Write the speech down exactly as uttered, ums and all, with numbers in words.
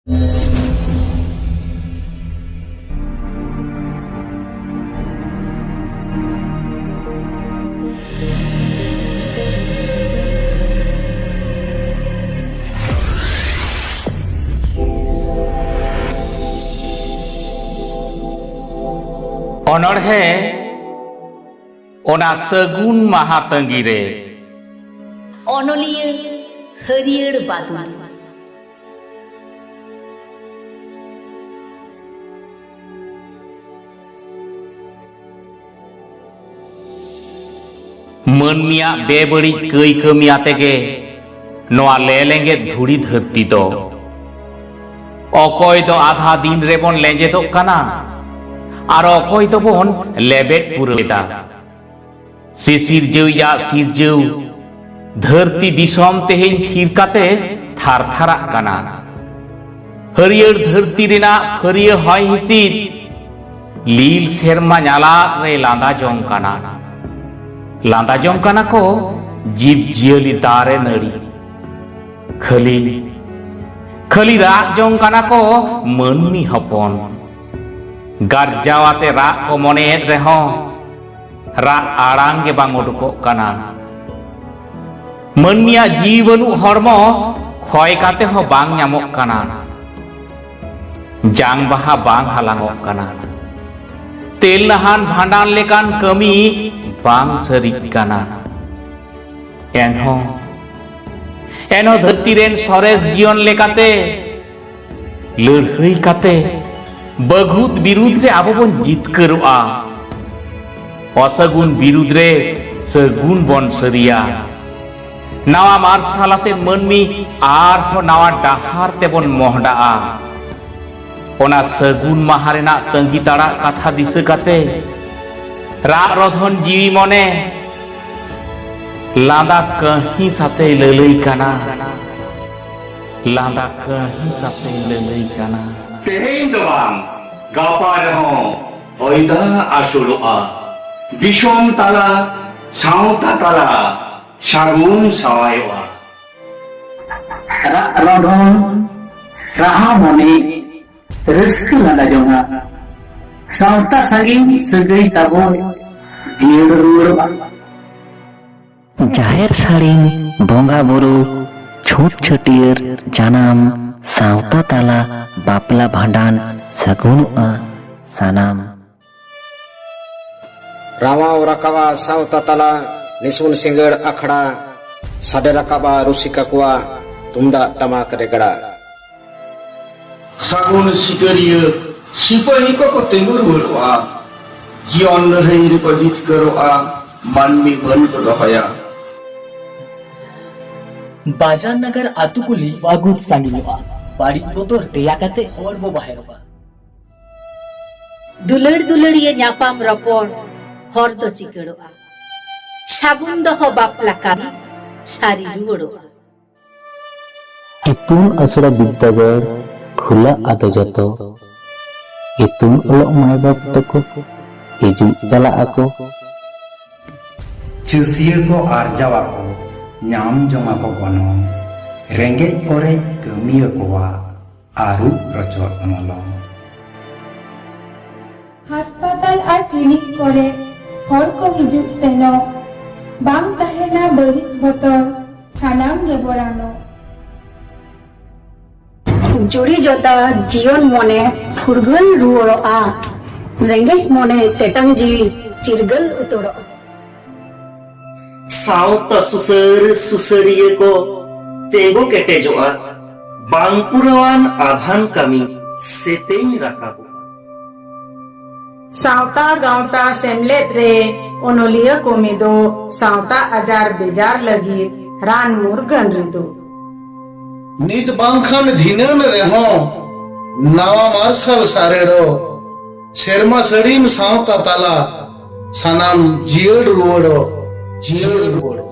ᱚᱱᱚᱬᱦᱮ ᱚᱱᱟ ᱥᱟᱹᱜᱩᱱ ᱢᱟᱦᱟ ᱛᱟᱺᱜᱤ ᱨᱮ᱾ ᱚᱱᱚᱞᱤᱭᱟᱹ ᱦᱟᱹᱨᱭᱟᱹᱲ ᱵᱟᱫᱩᱞ᱾ ᱢᱟᱹᱱᱢᱤᱭᱟᱜ ᱵᱮᱵᱟᱹᱲᱤᱡ ᱠᱟᱹᱭ ᱠᱟᱹᱢᱤ ᱟᱛᱮ ᱜᱮ ᱱᱚᱣᱟ ᱞᱮᱞᱮᱸᱜᱮᱫ ᱫᱷᱩᱲᱤ ᱫᱷᱟᱹᱨᱛᱤ ᱫᱚ᱾ ᱚᱠᱚᱭ ᱫᱚ ᱟᱫᱷᱟ ᱫᱤᱱ ᱨᱮᱵᱚᱱ ᱞᱮᱸᱡᱮᱫᱚᱜ ᱠᱟᱱᱟ, ᱟᱨ ᱚᱠᱚᱭ ᱫᱚᱵᱚᱱ ᱞᱮᱵᱮᱫ ᱯᱩᱨᱟᱹᱣ ᱮᱫᱟ᱾ ᱥᱤᱥᱤᱨᱡᱟᱹᱣᱤᱡᱟᱜ ᱥᱤᱨᱡᱟᱹᱣ ᱫᱷᱟᱹᱨᱛᱤ ᱫᱤᱥᱚᱢ ᱛᱮᱦᱮᱧ ᱛᱷᱤᱨ ᱠᱟᱛᱮ ᱛᱷᱟᱨ ᱛᱷᱟᱨᱟᱜ ᱠᱟᱱᱟ᱾ ᱦᱟᱹᱨᱭᱟᱹᱲ ᱫᱷᱟᱹᱨᱛᱤ ᱨᱮᱱᱟᱜ ᱯᱷᱟᱹᱨᱭᱟᱹ ᱦᱚᱭ ᱦᱤᱸᱥᱤᱫ ᱞᱤᱞ ᱥᱮᱨᱢᱟ ᱧᱟᱞᱟᱫ ᱨᱮ ᱞᱟᱸᱫᱟ ᱡᱚᱝ ᱠᱟᱱᱟ᱾ ᱞᱟᱸᱫᱟ ᱡᱚᱝ ᱠᱟᱱᱟ ᱠᱚ ᱡᱤᱵᱽ ᱡᱤᱭᱟᱹᱞᱤ, ᱫᱟᱨᱮ ᱱᱟᱹᱲᱤ᱾ ᱠᱷᱟᱹᱞᱤ, ᱠᱷᱟᱹᱞᱤ ᱨᱟᱜ ᱡᱚᱝ ᱠᱟᱱᱟ ᱠᱚ ᱢᱟᱹᱱᱢᱤ ᱦᱚᱯᱚᱱ᱾ ᱜᱟᱨᱡᱟᱣ ᱟᱛᱮ ᱨᱟᱜ ᱠᱚ ᱢᱚᱱᱮᱭᱮᱫ ᱨᱮᱦᱚᱸ, ᱨᱟᱜ ᱟᱲᱟᱝ ᱜᱮ ᱵᱟᱝ ᱩᱰᱩᱠᱚᱜ ᱠᱟᱱᱟ᱾ ᱢᱟᱹᱱᱢᱤᱭᱟᱜ ᱡᱤᱣᱤ ᱵᱟᱹᱱᱩᱜ ᱦᱚᱲᱢᱚ ᱠᱷᱚᱭ ᱠᱟᱛᱮ ᱦᱚᱸ ᱵᱟᱝ ᱧᱟᱢᱚᱜ ᱠᱟᱱᱟ᱾ ᱡᱟᱝ ᱵᱟᱦᱟ ᱵᱟᱝ ᱦᱟᱞᱟᱝᱚᱜ ᱠᱟᱱᱟ᱾ ᱛᱮᱞ ᱱᱟᱦᱟᱱ ᱵᱷᱟᱸᱰᱟᱱ ᱞᱮᱠᱟᱱ ᱠᱟᱹᱢᱤ ᱵᱟᱝ ᱥᱟᱹᱨᱤᱜ ᱠᱟᱱᱟ᱾ ᱮᱱᱦᱚᱸ, ᱮᱱᱦᱚᱸ ᱫᱷᱟᱹᱨᱛᱤ ᱨᱮᱱ ᱥᱚᱨᱮᱥ ᱡᱤᱭᱚᱱ ᱞᱮᱠᱟᱛᱮ ᱞᱟᱹᱲᱦᱟᱹᱭ ᱠᱟᱛᱮ ᱵᱟᱹᱜᱷᱩᱛ ᱵᱤᱨᱩᱫᱽ ᱨᱮ ᱟᱵᱚ ᱵᱚᱱ ᱡᱤᱛᱠᱟᱹᱨᱚᱜᱼᱟ᱾ ᱚᱥᱟᱹᱜᱩᱱ ᱵᱤᱨᱩᱫᱽ ᱨᱮ ᱥᱟᱹᱜᱩᱱ ᱵᱚᱱ ᱥᱟᱹᱨᱤᱭᱟ᱾ ᱱᱟᱣᱟ ᱢᱟᱨᱥᱟᱞ ᱟᱛᱮ ᱢᱟᱹᱱᱢᱤ ᱟᱨᱦᱚᱸ ᱱᱟᱣᱟ ᱰᱟᱦᱟᱨ ᱛᱮᱵᱚᱱ ᱢᱚᱦᱰᱟᱜᱼᱟ᱾ ᱚᱱᱟ ᱥᱟᱹᱜᱩᱱ ᱢᱟᱦᱟ ᱨᱮᱱᱟᱜ ᱛᱟᱺᱜᱤ ᱛᱟᱲᱟᱜ ᱠᱟᱛᱷᱟ ᱫᱤᱥᱟᱹ ᱠᱟᱛᱮ ᱨᱟᱜ ᱨᱚᱫᱷᱚᱱ ᱡᱤᱣᱤ ᱢᱚᱱᱮ ᱞᱟᱸᱫᱟ ᱠᱟᱹᱦᱤᱸᱥ ᱟᱛᱮᱭ ᱞᱟᱹᱞᱟᱹᱭ ᱠᱟᱱᱟ᱾ ᱞᱟᱸᱫᱟ ᱠᱟᱹᱦᱤᱸᱥ ᱟᱛᱮᱭ ᱞᱟᱹᱞᱟᱹᱭ ᱠᱟᱱᱟ᱾ ᱛᱮᱦᱮᱧ ᱫᱚ ᱵᱟᱝ, ᱜᱟᱯᱟ ᱨᱮᱦᱚᱸ ᱦᱚᱭ ᱫᱟᱜ ᱟᱹᱥᱩᱲᱚᱜᱼᱟ᱾ ᱫᱤᱥᱚᱢ ᱛᱟᱞᱟ, ᱥᱟᱶᱛᱟ ᱛᱟᱞᱟ, ᱥᱟᱹᱜᱩᱱ ᱥᱟᱶᱟᱭᱚᱜᱼᱟ᱾ ᱨᱟᱜ ᱨᱚᱫᱷᱚᱱ ᱨᱟᱦᱟ ᱢᱚᱱᱮ ᱨᱟᱹᱥᱠᱟᱹ ᱞᱟᱸᱫᱟ ᱡᱚᱝᱟ᱾ ᱥᱟᱶᱛᱟ ᱥᱟᱺᱜᱤᱧ ᱥᱟᱹᱜᱟᱹᱭ ᱛᱟᱵᱚᱱ ᱡᱤᱭᱟᱹᱲ ᱨᱩᱣᱟᱹᱲᱚᱜᱼᱟ᱾ ᱡᱟᱦᱮᱨ ᱥᱟᱹᱲᱤᱢ, ᱵᱚᱸᱜᱟ ᱵᱩᱨᱩ, ᱪᱷᱩᱛ ᱪᱷᱟᱹᱴᱭᱟᱹᱨ, ᱡᱟᱱᱟᱢ, ᱥᱟᱶᱛᱟ ᱛᱟᱞᱟ, ᱵᱟᱯᱞᱟ ᱵᱷᱟᱸᱰᱟᱱ, ᱥᱟᱹᱜᱩᱱᱚᱜᱼᱟ ᱥᱟᱱᱟᱢ᱾ ᱨᱟᱣᱟᱣ ᱨᱟᱠᱟᱵᱟ ᱥᱟᱶᱛᱟ ᱛᱟᱞᱟ, ᱱᱤᱥᱩᱱ ᱥᱤᱸᱜᱟᱹᱲ ᱟᱠᱷᱲᱟ, ᱥᱟᱰᱮ ᱨᱟᱠᱟᱵᱟ ᱨᱩᱥᱤᱠᱟ ᱠᱚᱣᱟᱜ ᱛᱩᱢᱫᱟᱜ ᱴᱟᱢᱟᱠ ᱨᱮᱜᱽᱲᱟ᱾ ᱥᱟᱹᱜᱩᱱ ᱥᱤᱠᱟᱹᱨᱤᱭᱟᱹ ᱥᱤᱯᱟᱹᱦᱤ ᱠᱚᱠᱚ ᱛᱤᱸᱜᱩ ᱨᱩᱣᱟᱹᱲᱚᱜᱼᱟ, ᱡᱤᱭᱚᱱ ᱞᱟᱹᱲᱦᱟᱹᱭ ᱨᱮᱠᱚ ᱡᱤᱛᱠᱟᱹᱨᱚᱜᱼᱟ, ᱢᱟᱹᱱᱢᱤ ᱢᱟᱹᱱ ᱠᱚ ᱫᱚᱦᱚᱭᱟ᱾ ᱵᱟᱡᱟᱨ ᱱᱟᱜᱟᱨ ᱟᱹᱛᱩ ᱠᱩᱞᱦᱤ ᱵᱟᱹᱜᱩᱫ ᱥᱟᱺᱜᱤᱧᱚᱜᱼᱟ, ᱵᱟᱹᱲᱤᱡ ᱵᱚᱛᱚᱨ ᱫᱮᱭᱟ ᱠᱟᱛᱮ ᱦᱚᱲ ᱵᱚ ᱵᱟᱦᱮᱨᱚᱜᱼᱟ᱾ ᱫᱩᱞᱟᱹᱲ ᱫᱩᱞᱟᱹᱲᱤᱭᱟᱹ ᱧᱟᱯᱟᱢ ᱨᱚᱯᱚᱲ ᱦᱚᱨ ᱫᱚ ᱪᱤᱠᱟᱹᱲᱚᱜᱼᱟ᱾ ᱥᱟᱹᱜᱩᱱ ᱫᱚᱦᱚ ᱵᱟᱯᱞᱟ ᱠᱟᱹᱢᱤ ᱥᱟᱹᱨᱤ ᱨᱩᱣᱟᱹᱲᱚᱜᱼᱟ᱾ ᱤᱛᱩᱱ ᱟᱥᱲᱟ ᱵᱤᱨᱫᱟᱹᱜᱟᱲ ᱠᱷᱩᱞᱟᱹ ᱟᱫᱚ ᱡᱚᱛᱚ᱾ ᱤᱛᱩᱱ ᱚᱞᱚᱜ ᱢᱟᱭ ᱵᱟᱯ ᱛᱟᱠᱚ ᱦᱤᱡᱩᱜ ᱪᱟᱞᱟᱜ ᱟᱠᱚ᱾ ᱪᱟᱹᱥᱤᱭᱟᱹ ᱠᱚ ᱟᱨᱡᱟᱣ ᱟᱠᱚ, ᱧᱟᱢ ᱡᱚᱝ ᱟᱠᱚ ᱜᱚᱱᱚᱝ᱾ ᱨᱮᱸᱜᱮᱡ ᱚᱨᱮᱡ ᱠᱟᱹᱢᱤᱭᱟᱹ ᱠᱚᱣᱟᱜ ᱟᱹᱨᱩᱵ ᱨᱚᱪᱚᱫ ᱢᱚᱞᱚᱝ᱾ ᱦᱟᱥᱯᱟᱛᱟᱞ ᱟᱨ ᱠᱞᱤᱱᱤᱠ ᱠᱚᱨᱮ ᱦᱚᱲ ᱠᱚ ᱦᱤᱡᱩᱜ ᱥᱮᱱᱚᱜ, ᱵᱟᱝ ᱛᱟᱦᱮᱱᱟ ᱵᱟᱹᱲᱤᱡ ᱵᱚᱛᱚᱨ, ᱥᱟᱱᱟᱢ ᱜᱮ ᱵᱚᱨᱟᱱᱚᱜ᱾ ᱡᱩᱨᱤ ᱡᱚᱛᱟ ᱡᱤᱭᱚᱱ ᱢᱚᱱᱮ ᱯᱷᱩᱨᱜᱟᱹᱞ ᱨᱩᱣᱟᱹᱲᱚᱜᱼᱟ, ᱨᱮᱸᱜᱮᱡ ᱢᱚᱱᱮ ᱛᱮᱛᱟᱝ ᱡᱤᱣᱤ ᱪᱤᱨᱜᱟᱹᱞ ᱩᱛᱟᱹᱨᱚᱜᱼᱟ᱾ ᱥᱟᱶᱛᱟ ᱥᱩᱥᱟᱹᱨ ᱥᱩᱥᱟᱹᱨᱤᱭᱟᱹ ᱠᱚ ᱛᱮᱸᱜᱚ ᱠᱮᱴᱮᱡᱚᱜᱼᱟ, ᱵᱟᱝ ᱯᱩᱨᱟᱹᱣᱟᱱ ᱟᱫᱷᱟᱱ ᱠᱟᱹᱢᱤ ᱥᱮᱯᱮᱧ ᱨᱟᱠᱟᱵᱚᱜᱼᱟ᱾ ᱥᱟᱶᱛᱟ ᱜᱟᱶᱛᱟ ᱥᱮᱢᱞᱮᱫ ᱨᱮ ᱚᱱᱚᱞᱤᱭᱟᱹ ᱠᱚ ᱢᱤᱫᱚᱜ, ᱥᱟᱶᱛᱟ ᱟᱡᱟᱨ ᱵᱮᱡᱟᱨ ᱞᱟᱹᱜᱤᱫ ᱨᱟᱱ ᱢᱩᱨᱜᱟᱹᱱ ᱨᱤᱫᱚᱜ᱾ ᱱᱤᱛ ᱵᱟᱝᱠᱷᱟᱱ ᱫᱷᱤᱱᱟᱹᱱ ᱨᱮᱦᱚᱸ ᱱᱟᱣᱟ ᱢᱟᱨᱥᱟᱞ ᱥᱟᱨᱮᱲᱚᱜ, ᱥᱮᱨᱢᱟ ᱥᱟᱹᱲᱤᱢ ᱥᱟᱶᱛᱟ ᱛᱟᱞᱟ ᱥᱟᱱᱟᱢ ᱡᱤᱭᱟᱹᱲ ᱨᱩᱣᱟᱹᱲᱚᱜ, ᱡᱤᱭᱟᱹᱲ ᱨᱩᱣᱟᱹᱲᱚᱜ᱾